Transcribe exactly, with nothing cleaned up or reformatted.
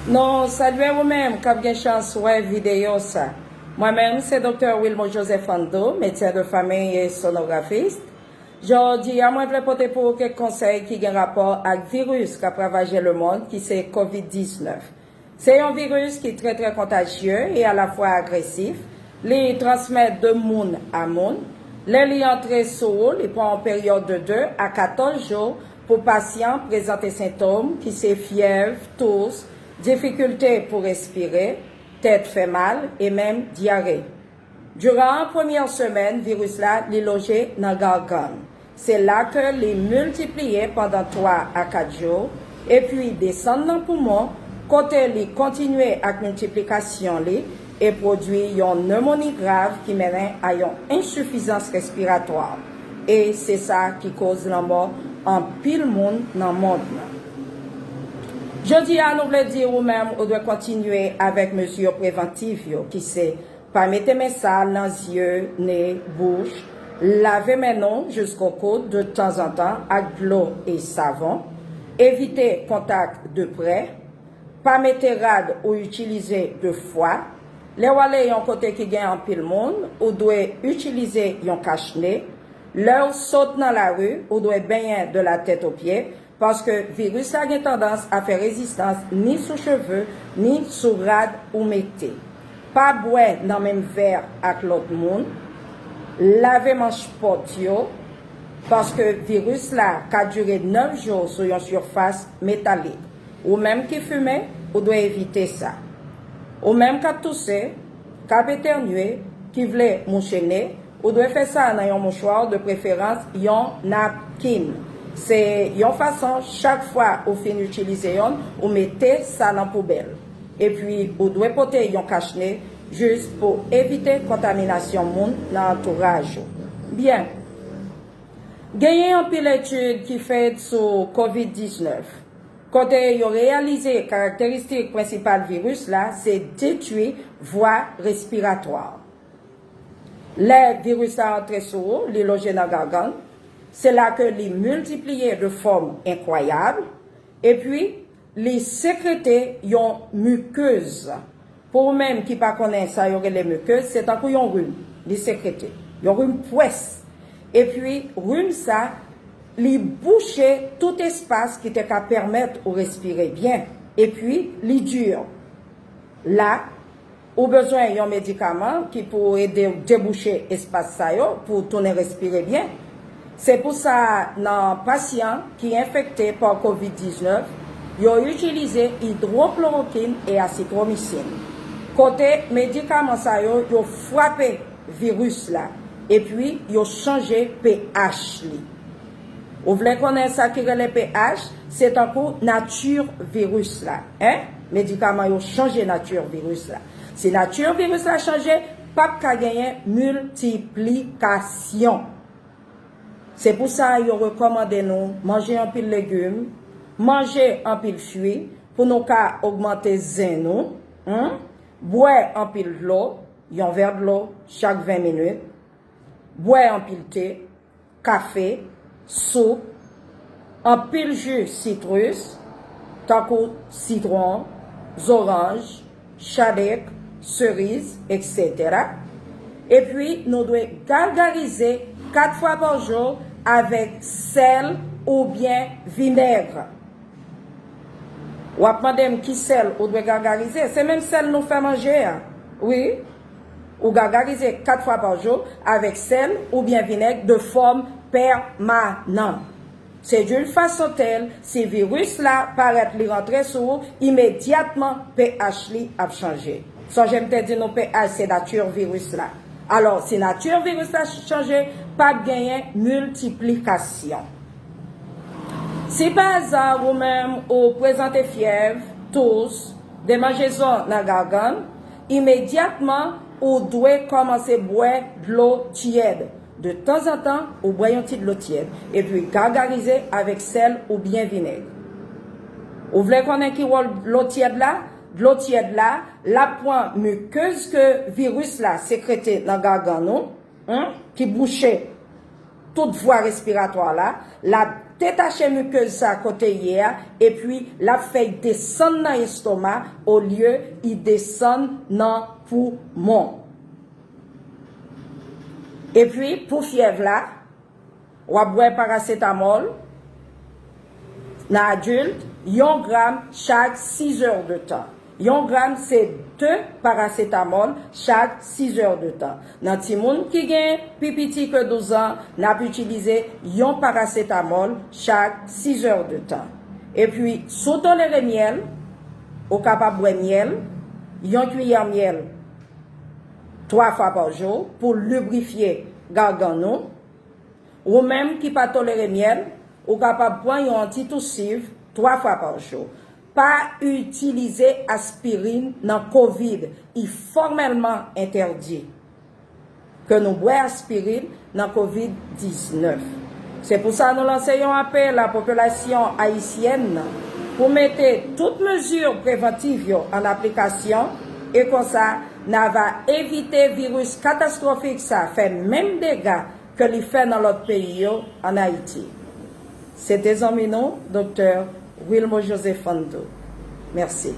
Nou salye ou menm k ap gen chans wè videyo sa. Mwen menm se Doktè Wilmo Joseph Ando, medsen de fanmi e sonografis. Jodi a mwen vle pote pou ou kèk konsèy ki gen rapò ak viris k ap ravaje lemonn ki se kovid diznèf. Se yon viris ki trè trè kontajye e alafwa agresif. Li transmèt de moun a moun. Lè li antre sou ou, li pran yon peryòd de de a katòz jou pou pasyan prezante sentòm ki se fyèv, tous, difikilte pou respire, tèt fè mal e menm dyare. Diran premyè semèn viris la li loje nan gagann. Se la ke li miltipliye pandan twa a kat jou, epi desann nan poumon, kote li kontinye ak miltiplikasyon li e pwodui yon nemoni grav ki mennen a yon ensifizans respiratwa. E se sa ki koz lanmò anpil moun nan mond lan. Jodi a, nou vle di ou menm ou dwe kontinye avèk mezi prevantiv yo, ki se pa mete men sal nan zye, ne, bouch, lave men nou jisko koud de tanzantan ak dlo e savon, evite kontak de prè, pa mete rad ou itilize de fwa. Lè w ale yon kote ki gen anpil moun, ou dwe itilize yon kachne. Lè w sot nan lari, ou dwe benyen de la tèt o pye, paske viris la gen tandans a fè rezistans ni sou cheve, ni sou rad ou mete. Pa bwè nan menm vè ak lòt moun. Lave manch pòt yo, paske viris la ka dire nèf jou sou yon sifas metalik. Ou menm ki fimen, ou dwe evite sa. Ou menm k ap touse, k ap etènye, ki vle mouche ne, ou dwe fè sa nan yon mouchwa, de preferans yon napkin. Se yon fason, chak fwa ou fin itilize yonn, ou mete sa nan poubèl. Epi, ou dwe pote yon kachne jis pou evite kontaminasyon moun nan antouraj ou. Byen. Genyen anpil etid ki fèt sou kovid diznèf, kote yo reyalize karakteristik prensipal viris la se detwi vwa respiratwa. Lè viris la antre sou ou, li loje nan gagann, se la ke li miltipliye de fòm enkwayab, epi li sekrete yon mikez. Pou ou menm ki pa konnen sa yo rele mikez, se tankou yon rim. Li sekrete. Yon rim pwès. Epi, rim sa, li bouche tout espas ki te ka pèmèt ou respire byen. Epi, li di. La, ou bezwen yon medikaman ki pou ede w debouche espas sa yo pou w tounen respire byen. Se pou sa, nan pasyan ki enfekte pa kovid diznèf, yo itilize idwoklorokin e asitromisin. Kote medikaman sa yo, yo frape viris la, epi yo chanje pH li. Ou vle konnen sa ki rele pH? Se tankou nati viris la, en? Medikaman yo chanje nati viris la. Si nati viris la chanje, p ap ka genyen miltiplikasyon. Se pou sa yo rekòmande nou manje anpil legim, manje anpil fwi pou nou ka ogmante zen nou, hmm? Bwè anpil dlo, yon vè dlo chak ven minit, bwè anpil te, kafe, soup, anpil ji sitris, tankou sitwon, zoranj, chadèk, seriz, etsetera. Epi, nou dwe gagarize kat fwa pa jou avèk sèl oubyen vinèg. W ap mande m ki sèl ou dwe gagarize? Se menm sèl nou fè manje a. Wi. Ou gagarize kat fwa pa jou avèk sèl oubyen vinèg de fòm pèmanan. Se d'une façon telle, si viris la parèt li rantre sou ou, imedyatman pH li ap chanje. Sonje m te di nou pH se nati viris la. Alò, si nati viris la chanje, p ap genyen miltiplikasyon. Si pa aza ou menm ou prezante fyèv, tous, demanjezon nan gagann, imedyatman ou dwe kòmanse bwè dlo tyèd. De tanzantan, ou bwè yon ti dlo tyèd, epi gagarize avèk sèl oubyen vinèg. Ou vle konnen ki wòl dlo tyèd la? Dlo tyèd la, l ap pran mikez ke viris la sekrete nan gagann ou, hmm, ki bouche tout vwa respiratwa la, l ap detache mikez sa kote l ye a, epi l ap fè y desann nan estoma olye y desann nan poumon. Epi, pou fyèv la, w ap bwè parasetamòl nan adilt, yon gram chak sis è de tan. Yon gram se de parasetamòl chak sis è de tan. Nan timoun ki gen pi piti ke douz an, n ap itilize yon parasetamòl chak sis è de tan. Epi, si w tolere myèl, ou kapab bwè myèl, yon kiyè myèl, twa fwa pa jou pou librifye gagann ou. Ou menm ki pa tolere myèl, ou kapab pran yon antitousiv twa fwa pa jou. Pa itilize aspirin nan kovid. Li fòmèlman entèdi ke nou bwè aspirin nan kovid diznèf. Se pou sa nou lanse yon apèl a popilasyon ayisyèn nan pou mete tout mezi prevantiv yo an aplikasyon, e konsa n a va evite viris katastwofik sa fè menm dega ke li fè nan lòt peyi yo ann Ayiti. Se te zanmi nou, Doktè Wilmo Joseph Fando. Mèsi.